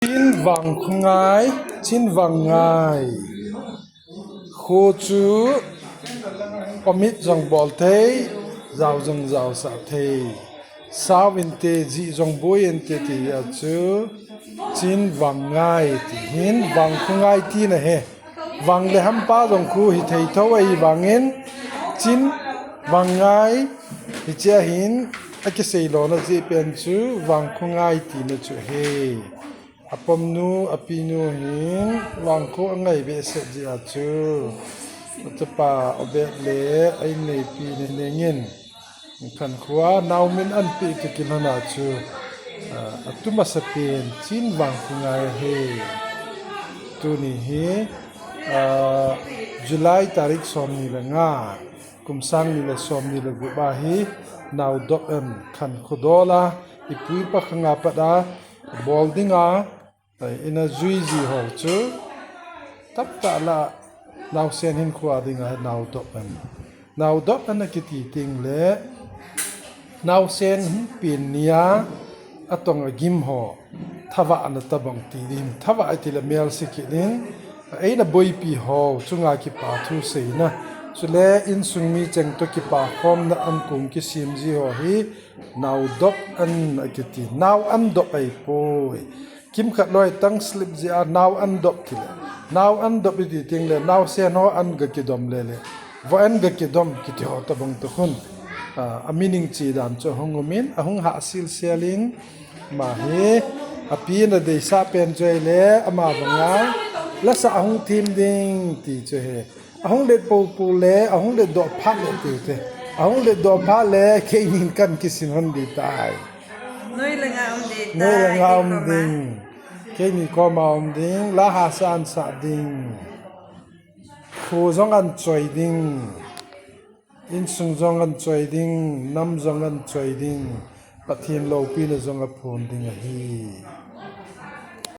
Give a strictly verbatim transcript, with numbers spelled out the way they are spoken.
Chin vangkho ngai, Chin vang ngai. Kho chu omit jong bol thei, jao jong jaosah thei. Sao inte, jih jong boi inte ti a chu Chin vang ngai ti hin vangkho ngai tina ahi. Vang le hampa jong khu hithei tho ahi vangin Chin vang ngai hiche a hin akisei lona jeh pen chu vangkho ngai tina chu ahi. Apomnu, apinu hin vangkho angai behseh jeh a chu achapa Obed le a inneipi Neneng in Khankho a nao min anpeh kit kilhon a chu, ah, atu masapen Chin vangkho ngai ahi. Tuni hi, ah, July tarik somni le nga, kum sang ni le somni le gup a hi naodop an Khankho dol a, ipu ipa khang a pat a bol ding a, ina jui ji ho chu tamtah lah naosen hinkho a dinga naodop an. Naodop an akiti teng le naosen hin pen nia atong agim ho thavahna tabang ti ding, thavah iti le melse kit in, eina boipi ho chunga kipa thu seina, chule insung mi cheng toh kipa khomna an kong kisem ji ho hi naodop an akiti, nao an dop ahipoi. Kimkhat loi tang slip jeh a nao an dop ti le, nao an dop iti teng le naosen ho an ga kidom le le, vo an ga kidom kiti ho tabang toh khun, ah, a meaning chi dan chu ahung um in, ahung hah silsel in, ama hi api na deisah pen chu ahile ama banga lasah ahung them ding ti chu ahi. Ahung let popo le, ahung let doh phat le ti te. Ahung let doh phat le, keinin kan kisin hon ding tai. Noi le nga um ding tai, noi le nga um ding. Keini koma um ding, la hahsa an sah ding. Kho jong an choi ding. Insung jong an choi ding, nam jong an choi ding. Pathen loupina jong aphon ding ahi.